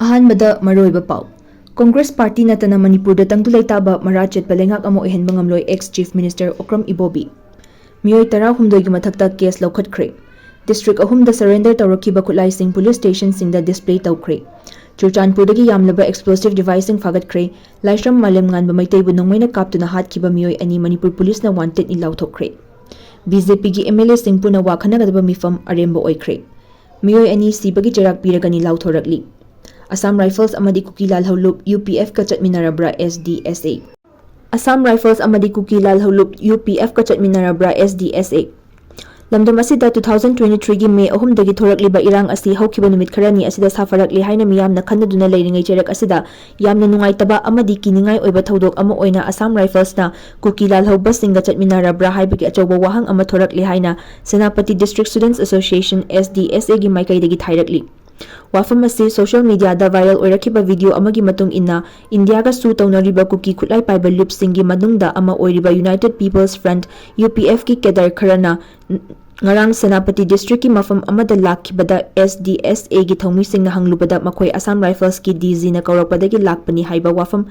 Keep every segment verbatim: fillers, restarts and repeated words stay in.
ꯑꯍꯥꯟꯕꯗ ꯃꯔꯨꯑꯣꯏꯕ ꯄꯥꯎ꯫ ꯀꯣꯡꯒ꯭ꯔꯦꯁ ꯄꯥꯔꯇꯤ ꯅꯠꯇꯅ ꯃꯅꯤꯄꯨꯔꯗ ꯇꯪꯗꯨ ꯂꯩꯇꯥꯕ ꯃꯔꯥ ꯆꯦꯠꯄ ꯂꯩꯉꯥꯛ ꯑꯃ ꯑꯣꯏꯍꯟꯕ ꯉꯝꯂꯣꯏ, ex Chief Minister ꯑꯣꯀ꯭ꯔꯝ ꯏꯕꯣꯕꯤ꯫ ꯃꯤꯑꯣꯏ ꯇꯔꯥꯍꯨꯝꯗꯣꯏꯒꯤ ꯃꯊꯛꯇ case ꯂꯧꯈꯠꯈ꯭ꯔꯦ꯫ District ꯑꯍꯨꯝꯗ surrender ꯇꯧꯔꯛꯈꯤꯕ ꯈꯨꯠꯂꯥꯏꯁꯤꯡ police stationꯁꯤꯡꯗ display ꯇꯧꯈ꯭ꯔꯦ꯫ ꯆꯨꯔꯆꯥꯟꯄꯨꯔꯗꯒꯤ ꯌꯥꯝꯂꯕ explosive deviceꯁꯤꯡ ꯐꯥꯒꯠꯈ꯭ꯔꯦ꯫ ꯂꯥꯏꯁ꯭ꯔꯝ ꯃꯥꯂꯦꯝꯉꯥꯟꯕ ꯃꯩꯇꯩꯕꯨ ꯅꯣꯡꯃꯩꯅ ꯀꯥꯞꯇꯨꯅ ꯍꯥꯠꯈꯤꯕ ꯃꯤꯑꯣꯏ ꯑꯅꯤ ꯃꯅꯤꯄꯨꯔ policeꯅ wantedꯅꯤ ꯂꯥꯎꯊꯣꯛꯈ꯭ꯔꯦ꯫ BJPꯒꯤ MLAꯁꯤꯡ ꯄꯨꯟꯅ ꯋꯥ ꯈꯟꯅꯒꯗꯕ ꯃꯤꯐꯝ ꯑꯔꯦꯝꯕ ꯑꯣꯏꯈ꯭ꯔꯦ꯫ ꯃꯤꯑꯣꯏ ꯑꯅꯤ ꯁꯤꯕꯒꯤ ꯆꯩꯔꯥꯛ ꯄꯤꯔꯒꯅꯤ ꯂꯥꯎꯊꯣꯔꯛꯂꯤ꯫ Assam Rifles ꯑꯃꯗꯤ ꯀꯨꯀꯤ ꯂꯥꯜꯍꯧꯂꯨꯞ UPFꯀ ꯆꯠꯃꯤꯟꯅꯔꯕ꯭ꯔꯥ SDSA꯫ Assam Rifles ꯑꯃꯗꯤ ꯀꯨꯀꯤ ꯂꯥꯜꯍꯧꯂꯨꯞ UPFꯀ ꯆꯠꯃꯤꯟꯅꯔꯕ꯭ꯔꯥ SDSA꯫ ꯂꯝꯗꯝ ꯑꯁꯤꯗ two thousand twenty threeꯒꯤ May ꯑꯍꯨꯝꯗꯒꯤ ꯊꯣꯔꯛꯂꯤꯕ ꯏꯔꯥꯡ ꯑꯁꯤ ꯍꯧꯈꯤꯕ ꯅꯨꯃꯤꯠ ꯈꯔꯅꯤ ꯑꯁꯤꯗ ꯁꯥꯐꯔꯛꯂꯤ ꯍꯥꯏꯅ ꯃꯤꯌꯥꯝꯅ ꯈꯟꯅꯗꯨꯅ ꯂꯩꯔꯤꯉꯩ ꯆꯩꯔꯛ ꯑꯁꯤꯗ ꯌꯥꯝꯅ ꯅꯨꯡꯉꯥꯏꯇꯕ ꯑꯃꯗꯤ ꯀꯤꯅꯤꯡꯉꯥꯏ ꯑꯣꯏꯕ ꯊꯧꯗꯣꯛ ꯑꯃ ꯑꯣꯏꯅ Assam Riflesꯅ ꯀꯨꯀꯤ ꯂꯥꯜꯍꯧꯕꯁꯤꯡꯒ ꯆꯠꯃꯤꯟꯅꯔꯕ꯭ꯔꯥ ꯍꯥꯏꯕꯒꯤ ꯑꯆꯧꯕ ꯋꯥꯍꯪ ꯑꯃ ꯊꯣꯔꯛꯂꯤ ꯍꯥꯏꯅ Senapati District Students Association, SDSAꯒꯤ ꯃꯥꯏꯀꯩꯗꯒꯤ ꯊꯥꯏꯔꯛꯂꯤ꯫ ꯋꯥꯐꯝ ꯑꯁꯤ social mediaꯗ viral ꯑꯣꯏꯔꯛꯈꯤꯕ video ꯑꯃꯒꯤ ꯃꯇꯨꯡ ꯏꯟꯅ, ꯏꯟꯗꯤꯌꯥꯒ ꯁꯨ ꯇꯧꯅꯔꯤꯕ ꯀꯨꯀꯤ ꯈꯨꯠꯂꯥꯏ ꯄꯥꯏꯕ ꯂꯨꯞꯁꯤꯡꯒꯤ ꯃꯅꯨꯡꯗ ꯑꯃ ꯑꯣꯏꯔꯤꯕ United People's Front, UPFꯀꯤ cadre ꯈꯔꯅ ꯉꯔꯥꯡ ꯁꯦꯅꯥꯄꯇꯤ districtꯀꯤ ꯃꯐꯝ ꯑꯃꯗ ꯂꯥꯛꯈꯤꯕꯗ SDSAꯒꯤ ꯊꯧꯃꯤꯁꯤꯡꯅ ꯍꯪꯂꯨꯕꯗ ꯃꯈꯣꯏ Assam Riflesꯀꯤ DGꯅ ꯀꯧꯔꯛꯄꯗꯒꯤ ꯂꯥꯛꯄꯅꯤ ꯍꯥꯏꯕ ꯋꯥꯐꯝ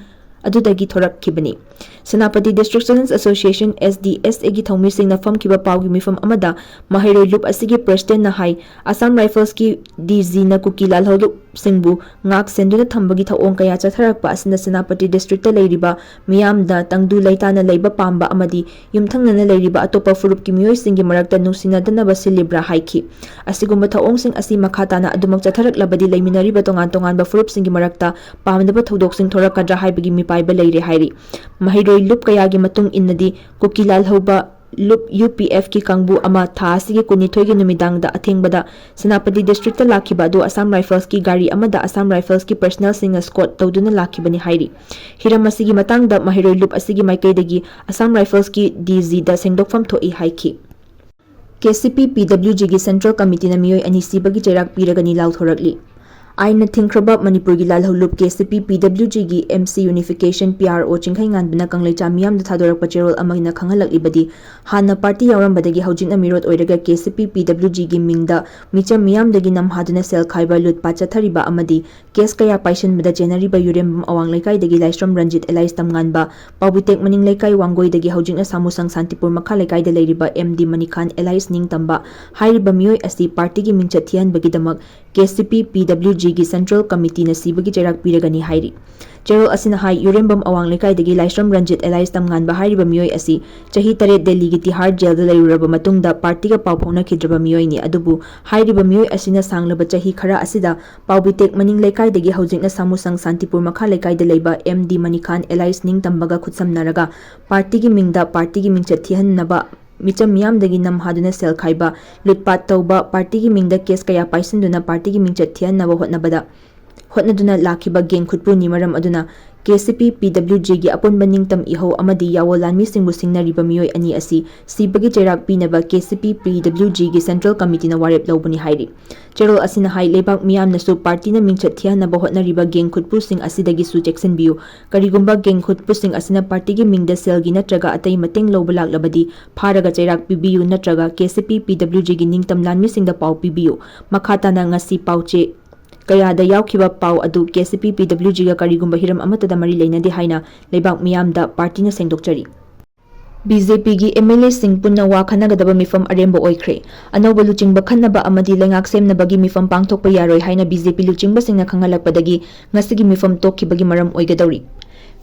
ꯑꯗꯨꯗꯒꯤ ꯊꯣꯔꯛꯈꯤꯕꯅꯤ꯫ ꯁꯦꯅꯥꯄꯇꯤ District Students Association, SDSAꯒꯤ ꯊꯧꯃꯤꯁꯤꯡꯅ ꯐꯝꯈꯤꯕ ꯄꯥꯎꯒꯤ ꯃꯤꯐꯝ ꯑꯃꯗ ꯃꯍꯩꯔꯣꯏ ꯂꯨꯞ ꯑꯁꯤꯒꯤ presidentꯅ ꯍꯥꯏ, Assam Riflesꯀꯤ DGꯅ ꯀꯨꯀꯤ ꯂꯥꯜꯍꯧꯂꯨꯞꯁꯤꯡꯕꯨ ꯉꯥꯛ ꯁꯦꯟꯗꯨꯅ ꯊꯝꯕꯒꯤ ꯊꯧꯑꯣꯡ ꯀꯌꯥ ꯆꯠꯊꯔꯛꯄ ꯑꯁꯤꯅ ꯁꯦꯅꯥꯄꯇꯤ districtꯇ ꯂꯩꯔꯤꯕ ꯃꯤꯌꯥꯝꯗ ꯇꯪꯗꯨ ꯂꯩꯇꯥꯅ ꯂꯩꯕ ꯄꯥꯝꯕ ꯑꯃꯗꯤ ꯌꯨꯝꯊꯪꯅꯅ ꯂꯩꯔꯤꯕ ꯑꯇꯣꯞꯄ ꯐꯨꯔꯨꯞꯀꯤ ꯃꯤꯑꯣꯏꯁꯤꯡꯒꯤ ꯃꯔꯛꯇ ꯅꯨꯡꯁꯤꯅꯗꯅꯕ ꯁꯤꯜꯂꯤꯕ꯭ꯔꯥ ꯍꯥꯏꯈꯤ꯫ ꯑꯁꯤꯒꯨꯝꯕ ꯊꯧꯑꯣꯡꯁꯤꯡ ꯑꯁꯤ ꯃꯈꯥ ꯇꯥꯅ ꯑꯗꯨꯃꯛ ꯆꯠꯊꯔꯛꯂꯕꯗꯤ ꯂꯩꯃꯤꯟꯅꯔꯤꯕ ꯇꯣꯉꯥꯟ ꯇꯣꯉꯥꯟꯕ ꯐꯨꯔꯨꯞꯁꯤꯡꯒꯤ ꯃꯔꯛꯇ ꯄꯥꯝꯗꯕ ꯊꯧꯗꯣꯛꯁꯤꯡ ꯊꯣꯔꯛꯀꯗ꯭ꯔꯥ ꯍꯥꯏꯕꯒꯤ ꯃꯤꯄꯥꯏꯕ ꯂꯩꯔꯦ ꯍꯥꯏꯔꯤ꯫ ꯃꯍꯩꯔꯣꯏ ꯂꯨꯞ ꯀꯌꯥꯒꯤ ꯃꯇꯨꯡ ꯏꯟꯅꯗꯤ ꯀꯨꯀꯤ ꯂꯥꯜꯍꯧꯕ ꯂꯨꯞ UPFꯀꯤ ꯀꯥꯡꯕꯨ ꯑꯃ ꯊꯥ ꯑꯁꯤꯒꯤ ꯀꯨꯟꯅꯤꯊꯣꯏꯒꯤ ꯅꯨꯃꯤꯗꯥꯡꯗ ꯑꯊꯦꯡꯕꯗ ꯁꯦꯅꯥꯄꯇꯤ districtꯇ ꯂꯥꯛꯈꯤꯕ ꯑꯗꯨ Assam Riflesꯀꯤ ꯒꯥꯔꯤ ꯑꯃꯗ Assam Riflesꯀꯤ personnelꯁꯤꯡꯅ escort ꯇꯧꯗꯨꯅ ꯂꯥꯛꯈꯤꯕꯅꯤ ꯍꯥꯏꯔꯤ꯫ ꯍꯤꯔꯝ ꯑꯁꯤꯒꯤ ꯃꯇꯥꯡꯗ ꯃꯍꯩꯔꯣꯏ ꯂꯨꯞ ꯑꯁꯤꯒꯤ ꯃꯥꯏꯀꯩꯗꯒꯤ Assam Riflesꯀꯤ DGꯗ ꯁꯦꯡꯗꯣꯛꯐꯝ ꯊꯣꯛꯏ ꯍꯥꯏꯈꯤ꯫ KCP PWGꯒꯤ Central Committeeꯅ ꯃꯤꯑꯣꯏ ꯑꯅꯤ ꯁꯤꯕꯒꯤ ꯆꯩꯔꯥꯛ ꯄꯤꯔꯒꯅꯤ ꯂꯥꯎꯊꯣꯔꯛꯂꯤ꯫ ꯑꯥꯏꯟꯅ ꯊꯤꯡꯈ꯭ꯔꯕ ꯃꯅꯤꯄꯨꯔꯒꯤ ꯂꯥꯜꯍꯧꯂꯨꯞ ꯀꯦ ꯁꯤ ꯄꯤ ꯄꯤ W ꯖꯤꯒꯤ M C ꯌꯨꯅꯤꯐꯤꯀꯦꯁꯟ P R ꯑꯣ ꯆꯤꯡꯈꯩꯉꯥꯟꯕꯅ ꯀꯪꯂꯩꯆꯥ ꯃꯤꯌꯥꯝꯗ ꯊꯥꯗꯣꯔꯛꯄ ꯆꯦꯔꯣꯜ ꯑꯃꯅ ꯈꯪꯍꯜꯂꯛꯂꯤꯕꯗꯤ, ꯍꯥꯟꯅ ꯄꯥꯔꯇꯤ ꯌꯥꯎꯔꯝꯕꯗꯒꯤ ꯍꯧꯖꯤꯛꯅ ꯃꯤꯔꯣꯠ ꯑꯣꯏꯔꯒ ꯀꯦ ꯁꯤ ꯄꯤ ꯄꯤ ꯗꯕ꯭ꯂꯤꯎ ꯖꯤꯒꯤ ꯃꯤꯡꯗ ꯃꯤꯆꯝ ꯃꯤꯌꯥꯝꯗꯒꯤ ꯅꯝꯍꯥꯗꯨꯅ ꯁꯦꯜ ꯈꯥꯏꯕ, ꯂꯨꯠꯄꯥꯠ ꯆꯠꯊꯔꯤꯕ ꯑꯃꯗꯤ ꯀꯦꯁ ꯀꯌꯥ ꯄꯥꯏꯁꯤꯟꯕꯗ ꯆꯦꯟꯅꯔꯤꯕ ꯌꯨꯔꯦꯝꯕꯝ ꯑꯋꯥꯡ ꯂꯩꯀꯥꯏꯗꯒꯤ ꯂꯥꯏꯁ꯭ꯔꯝ ꯔꯟꯖꯤꯠ ꯑꯦꯂꯥꯏꯁ ꯇꯝꯉꯥꯟꯕ, ꯄꯥꯎꯕꯤꯇꯦꯛ ꯃꯅꯤꯡ ꯂꯩꯀꯥꯏ ꯋꯥꯡꯒꯣꯏꯗꯒꯤ ꯍꯧꯖꯤꯛꯅ ꯁꯥꯃꯨꯁꯪ ꯁꯥꯟꯇꯤꯄꯨꯔ ꯃꯈꯥ ꯂꯩꯀꯥꯏꯗ ꯂꯩꯔꯤꯕ ꯑꯦꯝ ꯗꯤ ꯃꯅꯤꯈꯥꯟ ꯑꯦꯂꯥꯏꯁ ꯅꯤꯡꯇꯝꯕ ꯍꯥꯏꯔꯤꯕ ꯃꯤꯑꯣꯏ ꯑꯁꯤ ꯄꯥꯔꯇꯤꯒꯤ ꯃꯤꯡꯆꯠ ꯊꯤꯍꯟꯕꯒꯤꯗꯃꯛ ꯀꯦ ꯁꯤ ꯄꯤ ꯄꯤ ꯗꯕ꯭ꯂꯤꯎ ꯖꯤꯒꯤ ꯁꯦꯟꯇ꯭ꯔꯦꯜ ꯀꯃꯤꯇꯤꯅ ꯁꯤꯕꯒꯤ ꯆꯩꯔꯥꯛ ꯄꯤꯔꯒꯅꯤ ꯍꯥꯏꯔꯤ꯫ ꯆꯦꯔꯣꯜ ꯑꯁꯤꯅ ꯍꯥꯏ, ꯌꯨꯔꯦꯝꯕꯝ ꯑꯋꯥꯡ ꯂꯩꯀꯥꯏꯗꯒꯤ ꯂꯥꯏꯁ꯭ꯔꯝ ꯔꯟꯖꯤꯠ ꯑꯦꯂꯥꯏꯁ ꯇꯝꯉꯥꯟꯕ ꯍꯥꯏꯔꯤꯕ ꯃꯤꯑꯣꯏ ꯑꯁꯤ ꯆꯍꯤ ꯇꯔꯦꯠ ꯗꯦꯜꯂꯤꯒꯤ ꯇꯤꯍꯥꯔ ꯖꯦꯜꯗ ꯂꯩꯔꯨꯔꯕ ꯃꯇꯨꯡꯗ ꯄꯥꯔꯇꯤꯒ ꯄꯥꯎ ꯐꯥꯎꯅꯈꯤꯗ꯭ꯔꯕ ꯃꯤꯑꯣꯏꯅꯤ꯫ ꯑꯗꯨꯕꯨ ꯍꯥꯏꯔꯤꯕ ꯃꯤꯑꯣꯏ ꯑꯁꯤꯅ ꯁꯥꯡꯂꯕ ꯆꯍꯤ ꯈꯔ ꯑꯁꯤꯗ ꯄꯥꯎꯕꯤꯇꯦꯛ ꯃꯅꯤꯡ ꯂꯩꯀꯥꯏꯗꯒꯤ ꯍꯧꯖꯤꯛꯅ ꯁꯥꯃꯨꯁꯪ ꯁꯥꯟꯇꯤꯄꯨꯔ ꯃꯈꯥ ꯂꯩꯀꯥꯏꯗ ꯂꯩꯕ ꯑꯦꯝ ꯗꯤ ꯃꯅꯤꯈꯥꯟ ꯑꯦꯂꯥꯏꯁ ꯅꯤꯡꯇꯝꯕꯒ ꯈꯨꯠꯁꯝꯅꯔꯒ ꯄꯥꯔꯇꯤꯒꯤ ꯃꯤꯡꯗ ꯄꯥꯔꯇꯤꯒꯤ ꯃꯤꯡꯆꯠ ꯊꯤꯍꯟꯅꯕ ꯃꯤꯆꯝ ꯃꯤꯌꯥꯝꯗꯒꯤ ꯅꯝꯍꯥꯗꯨꯅ ꯁꯦꯜ ꯈꯥꯏꯕ, ꯂꯨꯠꯄꯥꯠ ꯇꯧꯕ, ꯄꯥꯔꯇꯤꯒꯤ ꯃꯤꯡꯗ ꯀꯦꯁ ꯀꯌꯥ ꯄꯥꯏꯁꯤꯟꯗꯨꯅ ꯄꯥꯔꯇꯤꯒꯤ ꯃꯤꯡꯆꯠ ꯊꯤꯍꯟꯅꯕ ꯍꯣꯠꯅꯕꯗ ꯍꯣꯠꯅꯗꯨꯅ ꯂꯥꯛꯈꯤꯕ ꯒꯦꯡ ꯈꯨꯠꯄꯨꯅꯤ꯫ ꯃꯔꯝ ꯑꯗꯨꯅ ꯀꯦ ꯁꯤ ꯄꯤ ꯄꯤ ꯗꯕ꯭ꯂꯤꯎ ꯖꯤꯒꯤ ꯑꯄꯨꯟꯕ ꯅꯤꯡꯇꯝ ꯏꯍꯧ ꯑꯃꯗꯤ ꯌꯥꯋꯣꯜ ꯂꯥꯟꯃꯤꯁꯤꯡꯕꯨ ꯁꯤꯡꯅꯔꯤꯕ ꯃꯤꯑꯣꯏ ꯑꯅꯤ ꯑꯁꯤ ꯁꯤꯕꯒꯤ ꯆꯩꯔꯥꯛ ꯄꯤꯅꯕ ꯀꯦ ꯁꯤ ꯄꯤ ꯄꯤ ꯗꯕ꯭ꯂꯤꯎ ꯖꯤꯒꯤ ꯁꯦꯟꯇ꯭ꯔꯦꯜ ꯀꯃꯤꯇꯤꯅ ꯋꯥꯔꯦꯞ ꯂꯧꯕꯅꯤ ꯍꯥꯏꯔꯤ꯫ ꯆꯦꯔꯣꯜ ꯑꯁꯤꯅ ꯍꯥꯏ, ꯂꯩꯕꯥꯛ ꯃꯤꯌꯥꯝꯅꯁꯨ ꯄꯥꯔꯇꯤꯅ ꯃꯤꯡꯆꯠ ꯊꯤꯍꯟꯅꯕ ꯍꯣꯠꯅꯔꯤꯕ ꯒꯦꯡ ꯈꯨꯠꯄꯨꯁꯤꯡ ꯑꯁꯤꯗꯒꯤꯁꯨ ꯆꯦꯛꯁꯤꯟꯕꯤꯌꯨ꯫ ꯀꯔꯤꯒꯨꯝꯕ ꯒꯦꯡ ꯈꯨꯠꯄꯨꯁꯤꯡ ꯑꯁꯤꯅ ꯄꯥꯔꯇꯤꯒꯤ ꯃꯤꯡꯗ ꯁꯦꯜꯒꯤ ꯅꯠꯇ꯭ꯔꯒ ꯑꯇꯩ ꯃꯇꯦꯡ ꯂꯧꯕ ꯂꯥꯛꯂꯕꯗꯤ ꯐꯥꯔꯒ ꯆꯩꯔꯥꯛ ꯄꯤꯕꯤꯌꯨ, ꯅꯠꯇ꯭ꯔꯒ ꯀꯦ ꯁꯤ ꯄꯤ ꯄꯤ ꯗꯕ꯭ꯂꯤꯎ ꯖꯤꯒꯤ ꯅꯤꯡꯇꯝ ꯂꯥꯟꯃꯤꯁꯤꯡꯗ ꯄꯥꯎ ꯄꯤꯕꯤꯌꯨ꯫ ꯃꯈꯥ ꯇꯥꯅ ꯉꯁꯤ ꯄꯥꯎꯆꯦ ꯀꯌꯥꯗ ꯌꯥꯎꯈꯤꯕ ꯄꯥꯎ ꯑꯗꯨ ꯀꯦ ꯁꯤ ꯄꯤ ꯄꯤ ꯗꯕ꯭ꯂꯤꯎ ꯖꯤꯒ ꯀꯔꯤꯒꯨꯝꯕ ꯍꯤꯔꯝ ꯑꯃꯠꯇꯗ ꯃꯔꯤ ꯂꯩꯅꯗꯦ ꯍꯥꯏꯅ ꯂꯩꯕꯥꯛ ꯃꯤꯌꯥꯝꯗ ꯄꯥꯔꯇꯤꯅ ꯁꯦꯡꯗꯣꯛꯆꯔꯤ꯫ ꯕꯤ ꯖꯦ ꯄꯤꯒꯤ ꯑꯦꯝ ꯑꯦꯜ ꯑꯦꯁꯤꯡ ꯄꯨꯟꯅ ꯋꯥ ꯈꯟꯅꯒꯗꯕ ꯃꯤꯐꯝ ꯑꯔꯦꯝꯕ ꯑꯣꯏꯈ꯭ꯔꯦ꯫ ꯑꯅꯧꯕ ꯂꯨꯆꯤꯡꯕ ꯈꯟꯅꯕ ꯑꯃꯗꯤ ꯂꯩꯉꯥꯛ ꯁꯦꯝꯅꯕꯒꯤ ꯃꯤꯐꯝ ꯄꯥꯡꯊꯣꯛꯄ ꯌꯥꯔꯣꯏ ꯍꯥꯏꯅ ꯕꯤ ꯖꯦ ꯄꯤ ꯂꯨꯆꯤꯡꯕꯁꯤꯡꯅ ꯈꯪꯍꯜꯂꯛꯄꯗꯒꯤ ꯉꯁꯤꯒꯤ ꯃꯤꯐꯝ ꯇꯣꯛꯈꯤꯕꯒꯤ ꯃꯔꯝ ꯑꯣꯏꯒꯗꯧꯔꯤ꯫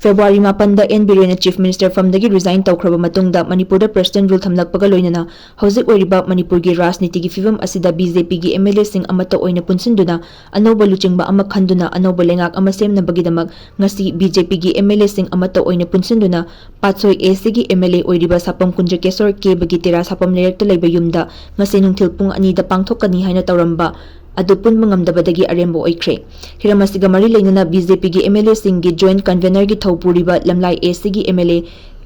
ꯐꯦꯕ꯭ꯔꯨꯋꯥꯔꯤ ꯃꯥꯄꯟꯗ ꯑꯦꯟ ꯕꯤꯔꯦꯟꯅ ꯆꯤꯐ ꯃꯤꯅꯤꯁꯇꯔ ꯐꯝꯗꯒꯤ ꯔꯤꯖꯥꯏꯟ ꯇꯧꯈ꯭ꯔꯕ ꯃꯇꯨꯡꯗ ꯃꯅꯤꯄꯨꯔꯗ ꯄ꯭ꯔꯦꯁꯤꯗꯦꯟ ꯔꯨꯜ ꯊꯝꯂꯛꯄꯒ ꯂꯣꯏꯅꯅ ꯍꯧꯖꯤꯛ ꯑꯣꯏꯔꯤꯕ ꯃꯅꯤꯄꯨꯔꯒꯤ ꯔꯥꯖꯅꯤꯇꯤꯒꯤ ꯐꯤꯕꯝ ꯑꯁꯤꯗ ꯕꯤ ꯖꯦ ꯄꯤꯒꯤ ꯑꯦꯝ ꯑꯦꯜ ꯑꯦꯁꯤꯡ ꯑꯃꯠꯇ ꯑꯣꯏꯅ ꯄꯨꯟꯁꯤꯟꯗꯨꯅ ꯑꯅꯧꯕ ꯂꯨꯆꯤꯡꯕ ꯑꯃ ꯈꯟꯗꯨꯅ ꯑꯅꯧꯕ ꯂꯩꯉꯥꯛ ꯑꯃ ꯁꯦꯝꯅꯕꯒꯤꯗꯃꯛ ꯉꯁꯤ ꯕꯤ ꯖꯦ ꯄꯤꯒꯤ ꯑꯦꯝ ꯑꯦꯜ ꯑꯦꯁꯤꯡ ꯑꯃꯠꯇ ꯑꯣꯏꯅ ꯄꯨꯟꯁꯤꯟꯗꯨꯅ ꯄꯥꯠꯁꯣꯏ ꯑꯦ ꯁꯤꯒꯤ ꯑꯦꯝ ꯑꯦꯜ ꯑꯦ ꯑꯣꯏꯔꯤꯕ ꯁꯥꯄꯝ ꯀꯨꯟꯖꯀꯦꯁꯣꯔ ꯀꯦꯕꯒꯤ ꯇꯦꯔꯥ ꯁꯥꯄꯝ ꯂꯩꯔꯛꯇ ꯂꯩꯕ ꯌꯨꯝꯗ ꯉꯁꯤ ꯅꯨꯡꯊꯤꯜ ꯄꯨꯡ ꯑꯅꯤꯗ ꯄꯥꯡꯊꯣꯛꯀꯅꯤ ꯍꯥꯏꯅ ꯇꯧꯔꯝꯕ ꯑꯗꯨ ꯄꯨꯟꯕ ꯉꯝꯗꯕꯗꯒꯤ ꯑꯔꯦꯝꯕ ꯑꯣꯏꯈ꯭ꯔꯦ꯫ ꯍꯤꯔꯝ ꯑꯁꯤꯒ ꯃꯔꯤ ꯂꯩꯅꯅ ꯕꯤ ꯖꯦ ꯄꯤꯒꯤ ꯑꯦꯝ ꯑꯦꯜ ꯑꯦꯁꯤꯡꯒꯤ ꯖꯣꯏꯟꯠ ꯀꯟꯚꯦꯅꯔꯒꯤ ꯊꯧ ꯄꯨꯔꯤꯕ ꯂꯝꯂꯥꯏ ꯑꯦ ꯁꯤꯒꯤ M L A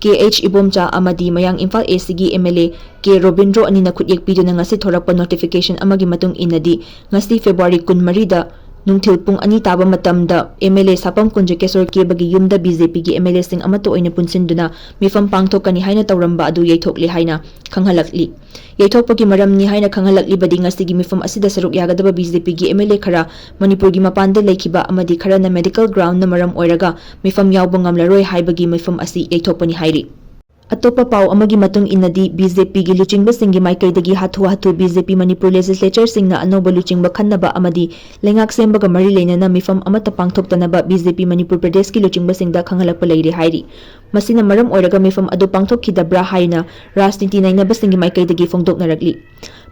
K H Ibomcha ꯑꯃꯗꯤ ꯃꯌꯥꯡ ꯏꯝꯐꯥꯜ ꯑꯦ ꯁꯤꯒꯤ M L A K Robindro ꯑꯅꯤꯅ ꯈꯨꯠꯌꯦꯛ ꯄꯤꯗꯨꯅ ꯉꯁꯤ ꯊꯣꯔꯛꯄ ꯅꯣꯇꯤꯐꯤꯀꯦꯁꯟ ꯑꯃꯒꯤ ꯃꯇꯨꯡ ꯏꯟꯅꯗꯤ, ꯉꯁꯤ ꯐꯦꯕ꯭ꯔꯨꯋꯥꯔꯤ ꯀꯨꯟꯃꯔꯤꯗ ꯅꯨꯡꯊꯤꯜ ꯄꯨꯡ ꯑꯅꯤ ꯇꯥꯕ ꯃꯇꯝꯗ ꯑꯦꯝ ꯑꯦꯜ ꯑꯦ ꯁꯥꯄꯝ ꯀꯨꯟꯖꯀꯦꯁꯣꯔ ꯀꯦꯕꯒꯤ ꯌꯨꯝꯗ ꯕꯤ ꯖꯦ ꯄꯤꯒꯤ ꯑꯦꯝ ꯑꯦꯜ ꯑꯦꯁꯤꯡ ꯑꯃꯠꯇ ꯑꯣꯏꯅ ꯄꯨꯟꯁꯤꯟꯗꯨꯅ ꯃꯤꯐꯝ ꯄꯥꯡꯊꯣꯛꯀꯅꯤ ꯍꯥꯏꯅ ꯇꯧꯔꯝꯕ ꯑꯗꯨ ꯌꯩꯊꯣꯛꯂꯦ ꯍꯥꯏꯅ ꯈꯪꯍꯜꯂꯛꯂꯤ꯫ ꯌꯩꯊꯣꯛꯄꯒꯤ ꯃꯔꯝꯅꯤ ꯍꯥꯏꯅ ꯈꯪꯍꯜꯂꯛꯂꯤꯕꯗꯤ ꯉꯁꯤꯒꯤ ꯃꯤꯐꯝ ꯑꯁꯤꯗ ꯁꯔꯨꯛ ꯌꯥꯒꯗꯕ ꯕꯤ ꯖꯦ ꯄꯤꯒꯤ ꯑꯦꯝ ꯑꯦꯜ ꯑꯦ ꯈꯔ ꯃꯅꯤꯄꯨꯔꯒꯤ ꯃꯄꯥꯟꯗ ꯂꯩꯈꯤꯕ ꯑꯃꯗꯤ ꯈꯔꯅ ꯃꯦꯗꯤꯀꯦꯜ ꯒ꯭ꯔꯥꯎꯟꯗꯅ ꯃꯔꯝ ꯑꯣꯏꯔꯒ ꯃꯤꯐꯝ ꯌꯥꯎꯕ ꯉꯝꯂꯔꯣꯏ ꯍꯥꯏꯕꯒꯤ ꯃꯤꯐꯝ ꯑꯁꯤ ꯌꯩꯊꯣꯛꯄꯅꯤ ꯍꯥꯏꯔꯤ꯫ ꯑꯇꯣꯞꯄ ꯄꯥꯎ ꯑꯃꯒꯤ ꯃꯇꯨꯡ ꯏꯟꯅꯗꯤ, ꯕꯤ ꯖꯦ ꯄꯤꯒꯤ ꯂꯨꯆꯤꯡꯕꯁꯤꯡꯒꯤ ꯃꯥꯏꯀꯩꯗꯒꯤ ꯍꯥꯊꯨ ꯍꯥꯊꯨ ꯕꯤ ꯖꯦ ꯄꯤ ꯃꯅꯤꯄꯨꯔ ꯂꯦꯖꯤꯁꯂꯦꯆꯔꯁꯤꯡꯅ ꯑꯅꯧꯕ ꯂꯨꯆꯤꯡꯕ ꯈꯟꯅꯕ ꯑꯃꯗꯤ ꯂꯩꯉꯥꯛ ꯁꯦꯝꯕꯒ ꯃꯔꯤ ꯂꯩꯅꯅ ꯃꯤꯐꯝ ꯑꯃꯠꯇ ꯄꯥꯡꯊꯣꯛꯇꯅꯕ ꯕꯤ ꯖꯦ ꯄꯤ ꯃꯅꯤꯄꯨꯔ ꯄ꯭ꯔꯗꯦꯁꯀꯤ ꯂꯨꯆꯤꯡꯕꯁꯤꯡꯗ ꯈꯪꯍꯜꯂꯛꯄ ꯂꯩꯔꯦ ꯍꯥꯏꯔꯤ꯫ ꯃꯁꯤꯅ ꯃꯔꯝ ꯑꯣꯏꯔꯒ ꯃꯤꯐꯝ ꯑꯗꯨ ꯄꯥꯡꯊꯣꯛꯈꯤꯗꯕ꯭ꯔꯥ ꯍꯥꯏꯅ ꯔꯥꯖꯅꯤꯇꯤ ꯅꯩꯅꯕꯁꯤꯡꯒꯤ ꯃꯥꯏꯀꯩꯗꯒꯤ ꯐꯣꯡꯗꯣꯛꯅꯔꯛꯂꯤ꯫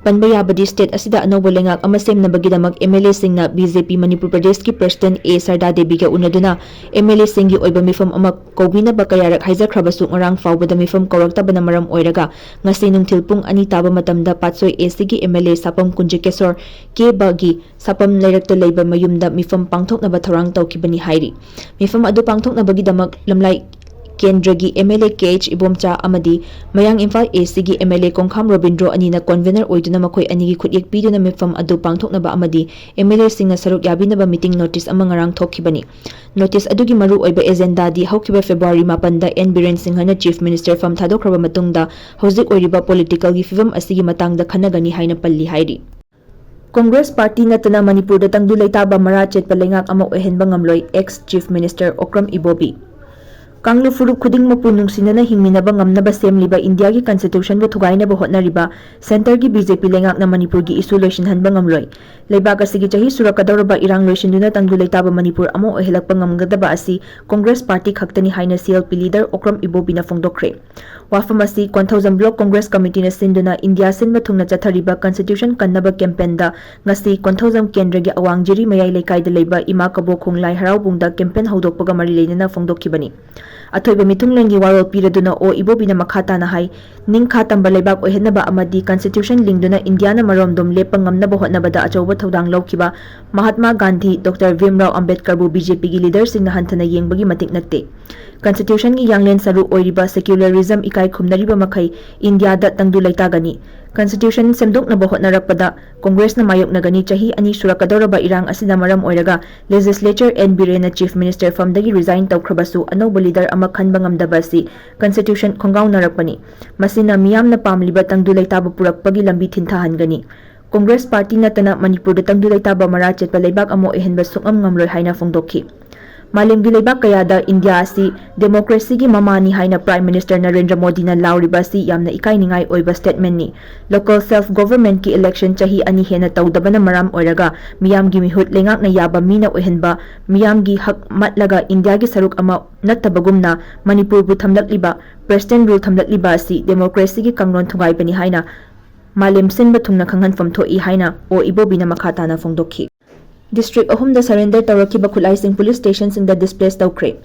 ꯄꯟꯕ ꯌꯥꯕꯗꯤ, ꯁ꯭ꯇꯦꯠ ꯑꯁꯤꯗ ꯑꯅꯧꯕ ꯂꯩꯉꯥꯛ ꯑꯃ ꯁꯦꯝꯅꯕꯒꯤꯗꯃꯛ ꯑꯦꯝ ꯑꯦꯜ ꯑꯦꯁꯤꯡꯅ ꯕꯤ ꯖꯦ ꯄꯤ ꯃꯅꯤꯄꯨꯔ ꯄ꯭ꯔꯗꯦꯁꯀꯤ ꯄ꯭ꯔꯁꯤꯗꯦꯟꯠ ꯑꯦ ꯁꯔꯗꯥ ꯗꯦꯕꯤꯒ ꯎꯅꯗꯨꯅ ꯑꯦꯝ ꯑꯦꯜ ꯑꯦꯁꯤꯡꯒꯤ ꯑꯣꯏꯕ ꯃꯤꯐꯝ ꯑꯃ ꯀꯧꯕꯤꯅꯕ ꯀꯌꯥꯔꯛ ꯍꯥꯏꯖꯈ꯭ꯔꯕꯁꯨ ꯉꯔꯥꯡ ꯐꯥꯎꯕꯗ ꯃꯤꯐꯝ ꯀꯧꯔꯛꯇꯕꯅ ꯃꯔꯝ ꯑꯣꯏꯔꯒ ꯉꯁꯤ ꯅꯨꯡꯊꯤꯜ ꯄꯨꯡ ꯑꯅꯤ ꯇꯥꯕ ꯃꯇꯝꯗ ꯄꯥꯠꯁꯣꯏ ꯑꯦ ꯁꯤꯒꯤ ꯑꯦꯝ ꯑꯦꯜ ꯑꯦ ꯁꯥꯄꯝ ꯀꯨꯟꯖꯀꯦꯁꯣꯔ ꯀꯦꯕꯒꯤ ꯁꯥꯄꯝ ꯂꯩꯔꯛꯇ ꯂꯩꯕ ꯃꯌꯨꯝꯗ ꯃꯤꯐꯝ ꯄꯥꯡꯊꯣꯛꯅꯕ ꯊꯧꯔꯥꯡ ꯇꯧꯈꯤꯕꯅꯤ ꯍꯥꯏꯔꯤ꯫ ꯃꯤꯐꯝ ꯑꯗꯨ ꯄꯥꯡꯊꯣꯛꯅꯕꯒꯤꯗꯃꯛ ꯂꯝꯂꯥꯏ ꯀꯦꯟꯗ꯭ꯔꯒꯤ M L A K H Ibomcha ꯑꯃꯗꯤ ꯃꯌꯥꯡ ꯏꯝꯐꯥꯜ ꯑꯦ ꯁꯤꯒꯤ M L A Khongkham Robindro ꯑꯅꯤꯅ ꯀꯣꯟꯚꯦꯅꯔ ꯑꯣꯏꯗꯨꯅ ꯃꯈꯣꯏ ꯑꯅꯤꯒꯤ ꯈꯨꯠꯌꯦꯛ ꯄꯤꯗꯨꯅ ꯃꯤꯐꯝ ꯑꯗꯨ ꯄꯥꯡꯊꯣꯛꯅꯕ ꯑꯃꯗꯤ ꯑꯦꯝ ꯑꯦꯜ ꯑꯦꯁꯤꯡꯅ ꯁꯔꯨꯛ ꯌꯥꯕꯤꯅꯕ ꯃꯤꯇꯤꯡ ꯅꯣꯇꯤꯁ ꯑꯃ ꯉꯔꯥꯡ ꯊꯣꯛꯈꯤꯕꯅꯤ꯫ ꯅꯣꯇꯤꯁ ꯑꯗꯨꯒꯤ ꯃꯔꯨ ꯑꯣꯏꯕ ꯑꯦꯖꯦꯟꯗꯥꯗꯤ ꯍꯧꯈꯤꯕ ꯐꯦꯕ꯭ꯔꯨꯋꯥꯔꯤ ꯃꯥꯄꯟꯗ ꯑꯦꯟ ꯕꯤꯔꯦꯟ ꯁꯤꯡꯍꯅ ꯆꯤꯐ ꯃꯤꯅꯤꯁꯇꯔ ꯐꯝ ꯊꯥꯗꯣꯛꯈ꯭ꯔꯕ ꯃꯇꯨꯡꯗ ꯍꯧꯖꯤꯛ ꯑꯣꯏꯔꯤꯕ ꯄꯣꯂꯤꯇꯤꯀꯦꯜꯒꯤ ꯐꯤꯚꯝ ꯑꯁꯤꯒꯤ ꯃꯇꯥꯡꯗ ꯈꯟꯅꯒꯅꯤ ꯍꯥꯏꯅ ꯄꯜꯂꯤ ꯍꯥꯏꯔꯤ꯫ ꯀꯣꯡꯒ꯭ꯔꯦꯁ ꯄꯥꯔꯇꯤ ꯅꯠꯇꯅ ꯃꯅꯤꯄꯨꯔꯗ ꯇꯪꯗꯨ ꯂꯩꯇꯥꯕ ꯃꯔꯥ ꯆꯦꯠꯄ ꯂꯩꯉꯥꯛ ꯑꯃ ꯑꯣꯏꯍꯟꯕ ꯉꯝꯂꯣꯏ, ꯑꯦꯛꯁ ꯆꯤꯐ ꯃꯤꯅꯤꯁꯇꯔ ꯑꯣꯀ꯭ꯔꯝ ꯏꯕꯣꯕꯤ꯫ ꯀꯥꯡꯂꯨꯞ ꯐꯨꯔꯨꯞ ꯈꯨꯗꯤꯡꯃꯛꯄꯨ ꯅꯨꯡꯁꯤꯅꯅ ꯍꯤꯡꯃꯤꯟꯅꯕ ꯉꯝꯅꯕ ꯁꯦꯝꯂꯤꯕ ꯏꯟꯗꯤꯌꯥꯒꯤ ꯀꯟꯁꯇꯤꯇ꯭ꯌꯨꯁꯟꯕꯨ ꯊꯨꯒꯥꯏꯅꯕ ꯍꯣꯠꯅꯔꯤꯕ ꯁꯦꯟꯇꯔꯒꯤ ꯕꯤ ꯖꯦ ꯄꯤ ꯂꯩꯉꯥꯛꯅ ꯃꯅꯤꯄꯨꯔꯒꯤ ꯏꯁꯨ ꯂꯣꯏꯁꯤꯟꯍꯟꯕ ꯉꯝꯂꯣꯏ꯫ ꯂꯩꯕꯥꯛ ꯑꯁꯤꯒꯤ ꯆꯍꯤ ꯁꯨꯔꯛꯀꯗꯧꯔꯕ ꯏꯔꯥꯡ ꯂꯣꯏꯁꯤꯟꯗꯨꯅ ꯇꯪꯗꯨ ꯂꯩꯇꯥꯕ ꯃꯅꯤꯄꯨꯔ ꯑꯃ ꯑꯣꯏꯍꯜꯂꯛꯄ ꯉꯝꯒꯗꯕ ꯑꯁꯤ ꯀꯣꯡꯒ꯭ꯔꯦꯁ ꯄꯥꯔꯇꯤ ꯈꯛꯇꯅꯤ ꯍꯥꯏꯅ C L P leader Okram ꯏꯕꯣꯕꯤꯅ ꯐꯣꯡꯗꯣꯛꯈ꯭ꯔꯦ꯫ ꯋꯥꯐꯝ ꯑꯁꯤ ꯀꯣꯟꯊꯧꯖꯝ ꯕ꯭ꯂꯣꯛ ꯀꯣꯡꯒ꯭ꯔꯦꯁ ꯀꯃꯤꯇꯤꯅ ꯁꯤꯟꯗꯨꯅ ꯏꯟꯗꯤꯌꯥ ꯁꯤꯟꯕ ꯊꯨꯡꯅ ꯆꯠꯊꯔꯤꯕ ꯀꯟꯁꯇꯤꯇ꯭ꯌꯨꯁꯟ ꯀꯟꯅꯕ ꯀꯦꯝꯄꯦꯟꯗ ꯉꯁꯤ ꯀꯣꯟꯊꯧꯖꯝ ꯀꯦꯟꯗ꯭ꯔꯒꯤ ꯑꯋꯥꯡ ꯖꯤꯔꯤ ꯃꯌꯥꯏ ꯂꯩꯀꯥꯏꯗ ꯂꯩꯕ ꯏꯃꯥ ꯀꯕꯣꯛꯈꯣꯡ ꯂꯥꯏ ꯍꯔꯥꯎꯕꯨꯡꯗ ꯀꯦꯝꯄꯦꯟ ꯍꯧꯗꯣꯛꯄꯒ ꯃꯔꯤ ꯂꯩꯅꯅ ꯐꯣꯡꯗꯣꯛꯈꯤꯕꯅꯤ꯫ ꯑꯊꯣꯏꯕ ꯃꯤꯊꯨꯡꯂꯦꯟꯒꯤ ꯋꯥꯔꯣꯜ ꯄꯤꯔꯗꯨꯅ ꯑꯣ ꯏꯕꯣꯕꯤꯅ ꯃꯈꯥ ꯇꯥꯅ ꯍꯥꯏ, ꯅꯤꯡꯈꯥ ꯇꯝꯕ ꯂꯩꯕꯥꯛ ꯑꯣꯏꯍꯟꯅꯕ ꯑꯃꯗꯤ ꯀꯟꯁꯇꯤꯇ꯭ꯌꯨꯁꯟ ꯂꯤꯡꯗꯨꯅ ꯏꯟꯗꯤꯌꯥꯅ ꯃꯔꯣꯝꯗꯣꯝ ꯂꯦꯞꯄ ꯉꯝꯅꯕ ꯍꯣꯠꯅꯕꯗ ꯑꯆꯧꯕ ꯊꯧꯗꯥꯡ ꯂꯧꯈꯤꯕ Mahatma Gandhi, doctor ꯚꯤꯝꯔꯥꯎ ꯑꯝꯕꯦꯗꯀꯔꯕꯨ B J ꯄꯤꯒꯤ ꯂꯤꯗꯔꯁꯤꯡꯅ ꯍꯟꯊꯅ ꯌꯦꯡꯕꯒꯤ ꯃꯇꯤꯛ ꯅꯠꯇꯦ꯫ ꯀꯟꯁꯇꯤꯇ꯭ꯌꯨꯁꯟꯒꯤ ꯌꯥꯡꯂꯦꯟ ꯁꯔꯨ ꯑꯣꯏꯔꯤꯕ ꯁꯦꯀ꯭ꯌꯨꯂꯔꯤꯖꯝ ꯏꯀꯥꯏ ꯈꯨꯝꯅꯔꯤꯕ ꯃꯈꯩ ꯏꯟꯗꯤꯌꯥꯗ ꯇꯪꯗꯨ ꯂꯩꯇꯥꯒꯅꯤ꯫ Constitution ꯁꯦꯝꯗꯣꯛꯅꯕ ꯍꯣꯠꯅꯔꯛꯄꯗ ꯀꯣꯡꯒ꯭ꯔꯦꯁꯅ ꯃꯥꯌꯣꯛꯅꯒꯅꯤ꯫ ꯆꯍꯤ ꯑꯅꯤ ꯁꯨꯔꯛꯀꯗꯧꯔꯕ ꯏꯔꯥꯡ ꯑꯁꯤꯅ ꯃꯔꯝ ꯑꯣꯏꯔꯒ Legislature ꯑꯦꯟ ꯕꯤꯔꯦꯟꯅ Chief Minister ꯐꯝꯗꯒꯤ resign ꯇꯧꯈ꯭ꯔꯕꯁꯨ ꯑꯅꯧꯕ leader ꯑꯃ ꯈꯟꯕ ꯉꯝꯗꯕ ꯑꯁꯤ Constitution ꯈꯣꯡꯒꯥꯎꯅꯔꯛꯄꯅꯤ꯫ ꯃꯁꯤꯅ ꯃꯤꯌꯥꯝꯅ ꯄꯥꯝꯂꯤꯕ ꯇꯪꯗꯨ ꯂꯩꯇꯥꯕ ꯄꯨꯔꯛꯄꯒꯤ ꯂꯝꯕꯤ ꯊꯤꯟꯊꯍꯟꯒꯅꯤ꯫ ꯀꯣꯡꯒ꯭ꯔꯦꯁ ꯄꯥꯔꯇꯤ ꯅꯠꯇꯅ ꯃꯅꯤꯄꯨꯔꯗ ꯇꯪꯗꯨ ꯂꯩꯇꯥꯕ ꯃꯔꯥ ꯆꯦꯠꯄ ꯂꯩꯕꯥꯛ ꯑꯃ ꯑꯣꯏꯍꯟꯕ ꯁꯨꯛꯉꯝ ꯉꯝꯂꯣꯏ ꯍꯥꯏꯅ ꯐꯣꯡꯗꯣꯛꯈꯤ꯫ ꯃꯥꯂꯦꯝꯒꯤ ꯂꯩꯕꯥꯛ ꯀꯌꯥꯗ ꯏꯟꯗꯤꯌꯥ ꯑꯁꯤ democracyꯒꯤ ꯃꯃꯥꯅꯤ ꯍꯥꯏꯅ Prime Minister ꯅꯔꯦꯟꯗ꯭ꯔ ꯃꯣꯗꯤꯅ ꯂꯥꯎꯔꯤꯕ ꯑꯁꯤ ꯌꯥꯝꯅ ꯏꯀꯥꯏꯅꯤꯡꯉꯥꯏ ꯑꯣꯏꯕ statementꯅꯤ꯫ Local self governmentꯀꯤ election ꯆꯍꯤ ꯑꯅꯤ ꯍꯦꯟꯅ ꯇꯧꯗꯕꯅ ꯃꯔꯝ ꯑꯣꯏꯔꯒ ꯃꯤꯌꯥꯝꯒꯤ ꯃꯤꯍꯨꯠ ꯂꯩꯉꯥꯛꯅ ꯌꯥꯕ ꯃꯤꯅ ꯑꯣꯏꯍꯟꯕ, ꯃꯤꯌꯥꯝꯒꯤ ꯍꯛ ꯃꯠꯂꯒ ꯏꯟꯗꯤꯌꯥꯒꯤ ꯁꯔꯨꯛ ꯑꯃ ꯅꯠꯇꯕꯒꯨꯝꯅ ꯃꯅꯤꯄꯨꯔꯕꯨ ꯊꯝꯂꯛꯂꯤꯕ President rule ꯊꯝꯂꯛꯂꯤꯕ ꯑꯁꯤ democracyꯒꯤ ꯀꯥꯡꯂꯣꯟ ꯊꯨꯒꯥꯏꯕꯅꯤ ꯍꯥꯏꯅ ꯃꯥꯂꯦꯝ ꯁꯤꯟꯕ ꯊꯨꯡꯅ ꯈꯪꯍꯟꯐꯝ ꯊꯣꯛꯏ ꯍꯥꯏꯅ ꯑꯣ ꯏꯕꯣꯕꯤꯅ ꯃꯈꯥ ꯇꯥꯅ ꯐꯣꯡꯗꯣꯛꯈꯤ꯫ District ꯑꯍꯨꯝꯗ surrender ꯇꯧꯔꯛꯈꯤꯕ ꯈꯨꯠꯂꯥꯏꯁꯤꯡ police stationꯁꯤꯡꯗ displace ꯇꯧꯈ꯭ꯔꯦ꯫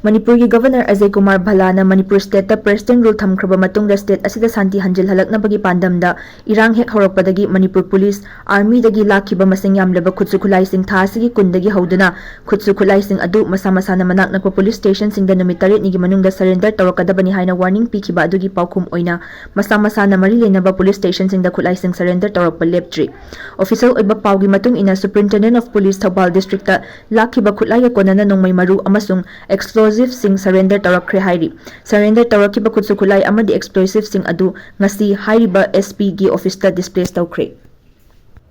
ꯃꯅꯤꯄꯨꯔꯒꯤ Governor Ajay Kumar ꯚꯜꯂꯥꯅ Manipur stateꯇ President rule ꯊꯝꯈ꯭ꯔꯕ ꯃꯇꯨꯡꯗ state ꯑꯁꯤꯗ ꯁꯥꯟꯇꯤ ꯍꯟꯖꯤꯜꯍꯜꯂꯛꯅꯕꯒꯤ ꯄꯥꯟꯗꯝꯗ ꯏꯔꯥꯡ ꯍꯦꯛ ꯍꯧꯔꯛꯄꯗꯒꯤ ꯃꯅꯤꯄꯨꯔ police, armyꯗꯒꯤ ꯂꯥꯛꯈꯤꯕ ꯃꯁꯤꯡ ꯌꯥꯝꯂꯕ ꯈꯨꯠꯁꯨ ꯈꯨꯠꯂꯥꯏꯁꯤꯡ ꯊꯥ ꯑꯁꯤꯒꯤ ꯀꯨꯟꯗꯒꯤ ꯍꯧꯗꯨꯅ ꯈꯨꯠꯁꯨ ꯈꯨꯠꯂꯥꯏꯁꯤꯡ ꯑꯗꯨ ꯃꯁꯥ ꯃꯁꯥꯅ ꯃꯅꯥꯛ ꯅꯛꯄ police stationꯁꯤꯡꯗ ꯅꯨꯃꯤꯠ ꯇꯔꯦꯠꯅꯤꯒꯤ ꯃꯅꯨꯡꯗ surrender ꯇꯧꯔꯛꯀꯗꯕꯅꯤ ꯍꯥꯏꯅ warning ꯄꯤꯈꯤꯕ ꯑꯗꯨꯒꯤ ꯄꯥꯎꯈꯨꯝ ꯑꯣꯏꯅ ꯃꯁꯥ ꯃꯁꯥꯅ ꯃꯔꯤ ꯂꯩꯅꯕ police stationꯁꯤꯡꯗ ꯈꯨꯠꯂꯥꯏꯁꯤꯡ surrender ꯇꯧꯔꯛꯄ ꯂꯦꯞꯇ꯭ꯔꯤ꯫ Official ꯑꯣꯏꯕ ꯄꯥꯎꯒꯤ ꯃꯇꯨꯡ ꯏꯟꯅ, Superintendent of Police ꯊꯧꯕꯥꯜ districtꯇ ꯂꯥꯛꯈꯤꯕ ꯈꯨꯠꯂꯥꯏꯒ ꯀꯣꯟꯅꯅ ꯅꯣꯡꯃꯩ ꯃꯔꯨ ꯑꯃꯁꯨꯡ explosiveꯁꯤꯡ surrender ꯇꯧꯔꯛꯈ꯭ꯔꯦ ꯍꯥꯏꯔꯤ꯫ Surrender ꯇꯧꯔꯛꯈꯤꯕ ꯈꯨꯠꯁꯨ ꯈꯨꯠꯂꯥꯏ ꯑꯃꯗꯤ explosiveꯁꯤꯡ ꯑꯗꯨ ꯉꯁꯤ ꯍꯥꯏꯔꯤꯕ S Pꯒꯤ officeꯇ displace ꯇꯧꯈ꯭ꯔꯦ꯫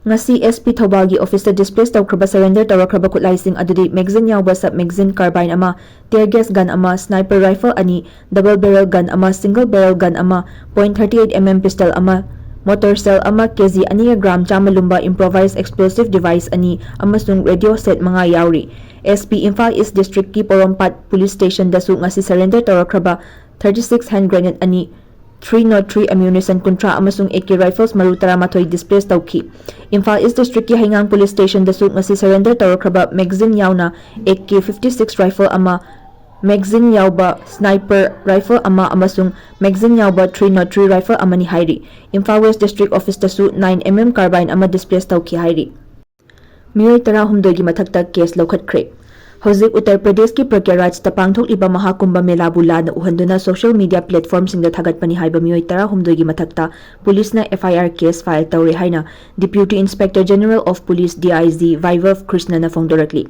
ꯉꯁꯤ S P ꯊꯧꯕꯥꯜꯒꯤ officeꯇ displace ꯇꯧꯈ꯭ꯔꯕ surrender ꯇꯧꯔꯛꯈ꯭ꯔꯕ ꯈꯨꯠꯂꯥꯏꯁꯤꯡ ꯑꯗꯨꯗꯤ magazine ꯌꯥꯎꯕ sub magazine carbine ꯑꯃ, tear gas gun ꯑꯃ, sniper rifle ꯑꯅꯤ, double barrel gun ꯑꯃ, single barrel gun ꯑꯃ, point thirty eight M M pistol ꯑꯃ, mortar shell ꯑꯃ, K G ꯑꯅꯤꯒ gram ꯆꯥꯝꯃ ꯂꯨꯝꯕ improvised explosive device ꯑꯅꯤ ꯑꯃꯁꯨꯡ radio set ꯃꯉꯥ ꯌꯥꯎꯔꯤ꯫ S P ꯏꯝꯐꯥꯜ East Districtꯀꯤ ꯄꯣꯔꯣꯝꯄꯥꯠ Police Stationꯗꯁꯨ ꯉꯁꯤ surrender ꯇꯧꯔꯛꯈ꯭ꯔꯕ thirty six hand grenade ꯑꯅꯤ, three nought three ammunition ꯀꯨꯟꯊ꯭ꯔꯥ ꯑꯃꯁꯨꯡ A K rifles ꯃꯔꯨ ꯇꯔꯥꯃꯥꯊꯣꯏ displace ꯇꯧꯈꯤ꯫ ꯏꯝꯐꯥꯜ East Districtꯀꯤ ꯍꯩꯉꯥꯡ Police Stationꯗꯁꯨ ꯉꯁꯤ surrender ꯇꯧꯔꯛꯈ꯭ꯔꯕ magazine ꯌꯥꯎꯅ A K fifty six rifle ꯑꯃ, magazine ꯌꯥꯎꯕ sniper rifle ꯑꯃ ꯑꯃꯁꯨꯡ magazine ꯌꯥꯎꯕ three nought three rifle ꯑꯃꯅꯤ ꯍꯥꯏꯔꯤ꯫ Imphal West District Officeꯇꯁꯨ nine M M carbine ꯑꯃ displace ꯇꯧꯈꯤ ꯍꯥꯏꯔꯤ꯫ ꯃꯤꯑꯣꯏ ꯇꯔꯥꯍꯨꯝꯗꯣꯏꯒꯤ ꯃꯊꯛꯇ case ꯂꯧꯈꯠꯈ꯭ꯔꯦ꯫ ꯍꯧꯖꯤꯛ ꯎꯠꯇꯔ ꯄ꯭ꯔꯗꯦꯁꯀꯤ ꯄ꯭ꯔꯒ꯭ꯌꯥꯔꯥꯖꯇ ꯄꯥꯡꯊꯣꯛꯂꯤꯕ ꯃꯍꯥꯀꯨꯝꯚ ꯃꯦꯂꯥꯕꯨ ꯂꯥꯟꯅ ꯎꯍꯟꯗꯨꯅ ꯁꯣꯁꯤꯌꯦꯜ ꯃꯤꯗꯤꯌꯥ ꯄ꯭ꯂꯦꯠꯐꯣꯔꯝꯁꯤꯡꯗ ꯊꯥꯒꯠꯄꯅꯤ ꯍꯥꯏꯕ ꯃꯤꯑꯣꯏ ꯇꯔꯥꯍꯨꯝꯗꯣꯏꯒꯤ ꯃꯊꯛꯇ ꯄꯨꯂꯤꯁꯅ ꯑꯦꯐ ꯑꯥꯏ ꯑꯥꯔ ꯀꯦꯁ ꯐꯥꯏꯜ ꯇꯧꯔꯦ ꯍꯥꯏꯅ Deputy Inspector General of Police, D I G, ꯚꯥꯏꯚꯕ ꯀ꯭ꯔꯤꯁꯅꯅ ꯐꯣꯡꯗꯣꯔꯛꯂꯤ꯫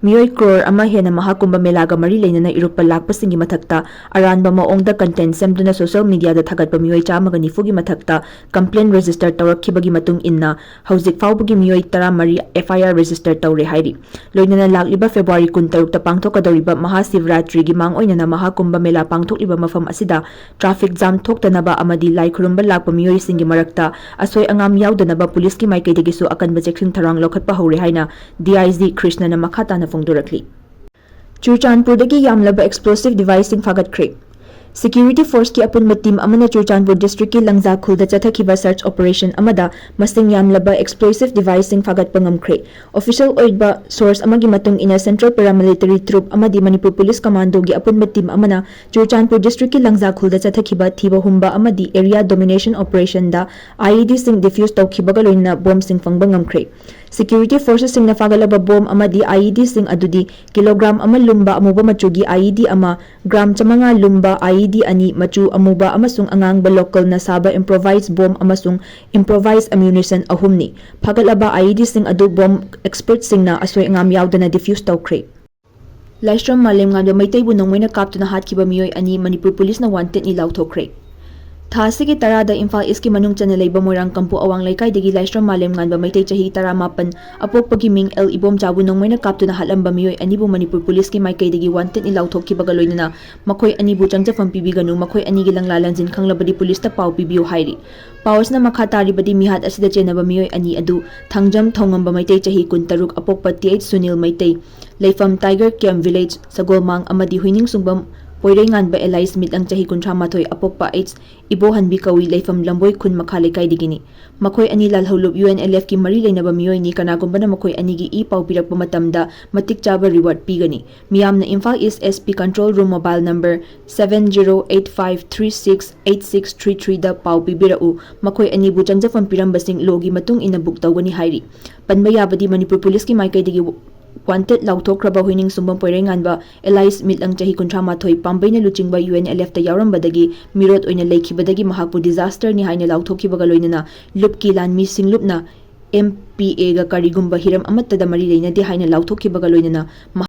ꯃꯤꯑꯣꯏ ꯀ꯭ꯔꯣꯔ ꯑꯃ ꯍꯦꯟꯅ ꯃꯍꯥꯀꯨꯝꯚ ꯃꯦꯂꯥꯒ ꯃꯔꯤ ꯂꯩꯅꯅ ꯏꯔꯨꯞꯄ ꯂꯥꯛꯄꯁꯤꯡꯒꯤ ꯃꯊꯛꯇ ꯑꯔꯥꯟꯕ ꯃꯑꯣꯡꯗ ꯀꯟꯇꯦꯟ ꯁꯦꯝꯗꯨꯅ ꯁꯣꯁꯤꯌꯦꯜ ꯃꯤꯗꯤꯌꯥꯗ ꯊꯥꯒꯠꯄ ꯃꯤꯑꯣꯏ ꯆꯥꯝꯃꯒ ꯅꯤꯐꯨꯒꯤ ꯃꯊꯛꯇ ꯀꯝꯄ꯭ꯂꯦꯟ ꯔꯦꯖꯤꯁꯇꯔ ꯇꯧꯔꯛꯈꯤꯕꯒꯤ ꯃꯇꯨꯡ ꯏꯟꯅ ꯍꯧꯖꯤꯛ ꯐꯥꯎꯕꯒꯤ ꯃꯤꯑꯣꯏ ꯇꯔꯥꯃꯔꯤ ꯑꯦꯐ ꯑꯥꯏ ꯑꯥꯔ ꯔꯦꯖꯤꯁꯇꯔ ꯇꯧꯔꯦ ꯍꯥꯏꯔꯤ꯫ ꯂꯣꯏꯅꯅ ꯂꯥꯛꯂꯤꯕ ꯐꯦꯕ꯭ꯔꯨꯋꯥꯔꯤ ꯀꯨꯟꯇꯔꯨꯛꯇ ꯄꯥꯡꯊꯣꯛꯀꯗꯧꯔꯤꯕ ꯃꯍꯥꯁꯤꯚꯔꯥꯇ꯭ꯔꯤꯒꯤ ꯃꯥꯡ ꯑꯣꯏꯅꯅ ꯃꯍꯥꯀꯨꯝꯚ ꯃꯦꯂꯥ ꯄꯥꯡꯊꯣꯛꯂꯤꯕ ꯃꯐꯝ ꯑꯁꯤꯗ ꯇ꯭ꯔꯥꯐꯤꯛ ꯖꯥꯝ ꯊꯣꯛꯇꯅꯕ ꯑꯃꯗꯤ ꯂꯥꯏ ꯈꯨꯔꯨꯝꯕ ꯂꯥꯛꯄ ꯃꯤꯑꯣꯏꯁꯤꯡꯒꯤ ꯃꯔꯛꯇ ꯑꯁꯣꯏ ꯑꯉꯥꯝ ꯌꯥꯎꯗꯅꯕ ꯄꯨꯂꯤꯁꯀꯤ ꯃꯥꯏꯀꯩꯗꯒꯤꯁꯨ ꯑꯀꯟꯕ ꯆꯦꯛꯁꯤꯟ ꯊꯧꯔꯥꯡ ꯂꯧꯈꯠꯄ ꯍꯧꯔꯦ ꯍꯥꯏꯅ ꯗꯤ ꯑꯥꯏ ꯖꯤ ꯀ꯭ꯔꯤꯁꯅꯅ ꯃꯈꯥ ꯇꯥꯅ ꯐꯣꯡꯗꯣꯔꯛꯂꯤ꯫ ꯆꯨꯔꯆꯥꯟꯄꯨꯔꯗꯒꯤ ꯌꯥꯝꯂꯕ ꯑꯦꯛꯁꯄ꯭ꯂꯣꯁꯤꯚ ꯗꯤꯚꯥꯏꯁꯁꯤꯡ ꯐꯥꯒꯠꯈ꯭ꯔꯦ꯫ ꯁꯦꯀ꯭ꯌꯨꯔꯤꯇꯤ ꯐꯣꯔꯁꯀꯤ ꯑꯄꯨꯟꯕ ꯇꯤꯝ ꯑꯃꯅ ꯆꯨꯔꯆꯥꯟꯄꯨꯔ ꯗꯤꯁꯇ꯭ꯔꯤꯛꯀꯤ ꯂꯪꯖꯥ ꯈꯨꯜꯗ ꯆꯠꯊꯈꯤꯕ ꯁꯔꯆ ꯑꯣꯄꯔꯦꯁꯟ ꯑꯃꯗ ꯃꯁꯤꯡ ꯌꯥꯝꯂꯕ ꯑꯦꯛꯁꯄ꯭ꯂꯣꯁꯤꯚ ꯗꯤꯚꯥꯏꯁꯁꯤꯡ ꯐꯥꯒꯠꯄ ꯉꯝꯈ꯭ꯔꯦ꯫ ꯑꯣꯐꯤꯁꯤꯌꯦꯜ ꯑꯣꯏꯕ ꯁꯣꯔꯁ ꯑꯃꯒꯤ ꯃꯇꯨꯡ ꯏꯟꯅ, ꯁꯦꯟꯇ꯭ꯔꯦꯜ ꯄꯦꯔꯥꯃꯤꯂꯤꯇꯔꯤ ꯇ꯭ꯔꯨꯞ ꯑꯃꯗꯤ ꯃꯅꯤꯄꯨꯔ ꯄꯨꯂꯤꯁ ꯀꯃꯥꯟꯗꯣꯒꯤ ꯑꯄꯨꯟꯕ ꯇꯤꯝ ꯑꯃꯅ ꯆꯨꯔꯆꯥꯟꯄꯨꯔ ꯗꯤꯁꯇ꯭ꯔꯤꯛꯀꯤ ꯂꯪꯖꯥ ꯈꯨꯜꯗ ꯆꯠꯊꯈꯤꯕ ꯊꯤꯕ ꯍꯨꯝꯕ ꯑꯃꯗꯤ ꯑꯦꯔꯤꯌꯥ ꯗꯣꯃꯤꯅꯦꯁꯟ ꯑꯣꯄꯔꯦꯁꯟꯗ ꯑꯥꯏ ꯏ ꯗꯤꯁꯤꯡ ꯗꯤꯐ꯭ꯌꯨꯁ ꯇꯧꯈꯤꯕꯒ ꯂꯣꯏꯅꯅ ꯕꯣꯝꯁꯤꯡ ꯐꯪꯕ ꯉꯝꯈ꯭ꯔꯦ꯫ ꯁꯦꯀ꯭ꯌꯨꯔꯤꯇꯤ ꯐꯣꯔꯁꯁꯤꯡꯅ ꯐꯥꯒꯠꯂꯕ ꯕꯣꯝ ꯑꯃꯗꯤ ꯑꯥꯏ ꯏ ꯗꯤꯁꯤꯡ ꯑꯗꯨꯗꯤ ꯀꯤꯂꯣꯒ꯭ꯔꯥꯝ ꯑꯃ ꯂꯨꯝꯕ ꯑꯃꯨꯕ ꯃꯆꯨꯒꯤ ꯑꯥꯏ ꯏ ꯗꯤ ꯑꯃ, ꯒ꯭ꯔꯥꯝ ꯆꯥꯃꯉꯥ ꯂꯨꯝꯕ ꯑꯥꯏ ꯏ ꯗꯤ ꯑꯅꯤ, ꯃꯆꯨ ꯑꯃꯨꯕ ꯑꯃꯁꯨꯡ ꯑꯉꯥꯡꯕ ꯂꯣꯀꯦꯜꯅ ꯁꯥꯕ ꯏꯝꯄ꯭ꯔꯣꯚꯥꯏꯖ ꯕꯣꯝ ꯑꯃꯁꯨꯡ ꯏꯝꯄ꯭ꯔꯣꯚꯥꯏꯖ ꯑꯃ꯭ꯌꯨꯅꯤꯁꯟ ꯑꯍꯨꯝꯅꯤ꯫ ꯐꯥꯒꯠꯂꯕ ꯑꯥꯏ ꯏ ꯗꯤꯁꯤꯡ ꯑꯗꯨ ꯕꯣꯝ ꯑꯦꯛꯁꯄꯔꯠꯁꯤꯡꯅ ꯑꯁꯣꯏ ꯑꯉꯥꯝ ꯌꯥꯎꯗꯅ ꯗꯤꯐ꯭ꯌꯨꯁ ꯇꯧꯈ꯭ꯔꯦ꯫ ꯂꯥꯏꯁ꯭ꯔꯝ ꯃꯥꯂꯦꯝꯉꯥꯟꯕ ꯃꯩꯇꯩꯕꯨ ꯅꯣꯡꯃꯩꯅ ꯀꯥꯞꯇꯨꯅ ꯍꯥꯠꯈꯤꯕ ꯃꯤꯑꯣꯏ ꯑꯅꯤ ꯃꯅꯤꯄꯨꯔ ꯄꯨꯂꯤꯁꯅ ꯋꯥꯟꯇꯦꯗꯅꯤ ꯂꯥꯎꯊꯣꯛꯈ꯭ꯔꯦ꯫ ꯊꯥ ꯑꯁꯤꯒꯤ ꯇꯔꯥꯗ ꯏꯝꯐꯥꯜ ꯏꯁꯀꯤ ꯃꯅꯨꯡ ꯆꯟꯅ ꯂꯩꯕ ꯃꯣꯏꯔꯥꯡ ꯀꯝꯄꯨ ꯑꯋꯥꯡ ꯂꯩꯀꯥꯏꯗꯒꯤ ꯂꯥꯏꯁ꯭ꯔꯝ ꯃꯥꯂꯦꯝꯉꯥꯟꯕ ꯃꯩꯇꯩ ꯆꯍꯤ ꯇꯔꯥꯃꯥꯄꯟ, ꯑꯄꯣꯛꯄꯒꯤ ꯃꯤꯡ ꯑꯦꯜ ꯏꯕꯣꯝꯆꯥꯕꯨ ꯅꯣꯡꯃꯩꯅ ꯀꯥꯞꯇꯨꯅ ꯍꯥꯠꯂꯝꯕ ꯃꯤꯑꯣꯏ ꯑꯅꯤꯕꯨ ꯃꯅꯤꯄꯨꯔ ꯄꯨꯂꯤꯁꯀꯤ ꯃꯥꯏꯀꯩꯗꯒꯤ ꯋꯥꯟꯇꯦꯗꯅꯤ ꯂꯥꯎꯊꯣꯛꯈꯤꯕꯒ ꯂꯣꯏꯅꯅ ꯃꯈꯣꯏ ꯑꯅꯤꯕꯨ ꯆꯪꯖꯐꯝ ꯄꯤꯕꯤꯒꯅꯨ, ꯃꯈꯣꯏ ꯑꯅꯤꯒꯤ ꯂꯪꯂꯥ ꯂꯪꯖꯤꯟ ꯈꯪꯂꯕꯗꯤ ꯄꯨꯂꯤꯁꯇ ꯄꯥꯎ ꯄꯤꯕꯤꯌꯨ ꯍꯥꯏꯔꯤ꯫ ꯄꯥꯎ ꯑꯁꯤꯅ ꯃꯈꯥ ꯇꯥꯔꯤꯕꯗꯤ ꯃꯤꯍꯥꯠ ꯑꯁꯤꯗ ꯆꯦꯟꯅꯕ ꯃꯤꯑꯣꯏ ꯑꯅꯤ ꯑꯗꯨ ꯊꯥꯡꯖꯝ ꯊꯧꯉꯝꯕ ꯃꯩꯇꯩ ꯆꯍꯤ ꯀꯨꯟꯇꯔꯨꯛ, ꯑꯄꯣꯛꯄ ꯇꯤ ꯑꯩꯆ ꯁꯨꯅꯤꯜ ꯃꯩꯇꯩ, ꯂꯩꯐꯝ ꯇꯥꯏꯒꯔ ꯀꯦꯝ ꯚꯤꯂꯦꯖ, ꯁꯒꯣꯜꯃꯥꯡ ꯑꯃꯗꯤ ꯍꯨꯏꯅꯤꯡꯁꯨꯡꯕꯝ ꯄꯣꯏꯔꯩꯉꯥꯟꯕ ꯑꯦꯂꯥꯏꯁ ꯃꯤꯠꯂꯪ ꯆꯍꯤ ꯀꯨꯟꯊ꯭ꯔꯥ ꯃꯥꯊꯣꯏ, ꯑꯄꯣꯛꯄ ꯑꯩꯆ ꯏꯕꯣꯍꯟꯕꯤ ꯀꯧꯏ, ꯂꯩꯐꯝ ꯂꯝꯕꯣꯏ ꯈꯨꯟ ꯃꯈꯥ ꯂꯩꯀꯥꯏꯗꯒꯤꯅꯤ꯫ ꯃꯈꯣꯏ ꯑꯅꯤ ꯂꯥꯜꯍꯧꯂꯨꯞ ꯌꯨ ꯑꯦꯟ ꯑꯦꯜ ꯑꯦꯐꯀꯤ ꯃꯔꯤ ꯂꯩꯅꯕ ꯃꯤꯑꯣꯏꯅꯤ, ꯀꯅꯥꯒꯨꯝꯕꯅ ꯃꯈꯣꯏ ꯑꯅꯤꯒꯤ ꯏ ꯄꯥꯎ ꯄꯤꯔꯛꯄ ꯃꯇꯝꯗ ꯃꯇꯤꯛ ꯆꯥꯕ ꯔꯤꯋꯥꯔꯗ ꯄꯤꯒꯅꯤ꯫ ꯃꯤꯌꯥꯝꯅ Imphal east S P control room mobile number seven zero eight five three six eight six three three ꯗ ꯄꯥꯎ ꯄꯤꯕꯤꯔꯛꯎ꯫ ꯃꯈꯣꯏ ꯑꯅꯤꯕꯨ ꯆꯪꯖꯐꯝ ꯄꯤꯔꯝꯕꯁꯤꯡ ꯂꯣꯒꯤ ꯃꯇꯨꯡ ꯏꯟꯅ ꯕꯨꯛ ꯇꯧꯒꯅꯤ ꯍꯥꯏꯔꯤ꯫ ꯄꯟꯕ ꯌꯥꯕꯗꯤ ꯃꯅꯤꯄꯨꯔ ꯄꯨꯂꯤꯁꯀꯤ ꯃꯥꯏꯀꯩꯗꯒꯤ Wanted ꯂꯥꯎꯊꯣꯛꯈ꯭ꯔꯕ ꯍꯨꯏꯅꯤꯡꯁꯨꯝꯕꯝ ꯄꯣꯏꯔꯩꯉꯥꯟꯕ alias ꯃꯤꯠꯂꯪ ꯆꯍꯤ ꯀꯨꯟꯊ꯭ꯔꯥ ꯃꯥꯊꯣꯏ ꯄꯥꯝꯕꯩꯅ ꯂꯨꯆꯤꯡꯕ UNLFꯇ ꯌꯥꯎꯔꯝꯕꯗꯒꯤ ꯃꯤꯔꯣꯠ ꯑꯣꯏꯅ ꯂꯩꯈꯤꯕꯗꯒꯤ ꯃꯍꯥꯛꯄꯨ disasterꯅꯤ ꯍꯥꯏꯅ ꯂꯥꯎꯊꯣꯛꯈꯤꯕꯒ ꯂꯣꯏꯅꯅ ꯂꯨꯞꯀꯤ ꯂꯥꯟꯃꯤ ꯁꯤꯡꯂꯨꯞꯅ MPAꯒ ꯀꯔꯤꯒꯨꯝꯕ ꯍꯤꯔꯝ ꯑꯃꯠꯇꯗ ꯃꯔꯤ ꯂꯩꯅꯗꯦ ꯍꯥꯏꯅ ꯂꯥꯎꯊꯣꯛꯈꯤꯕꯒ ꯂꯣꯏꯅꯅ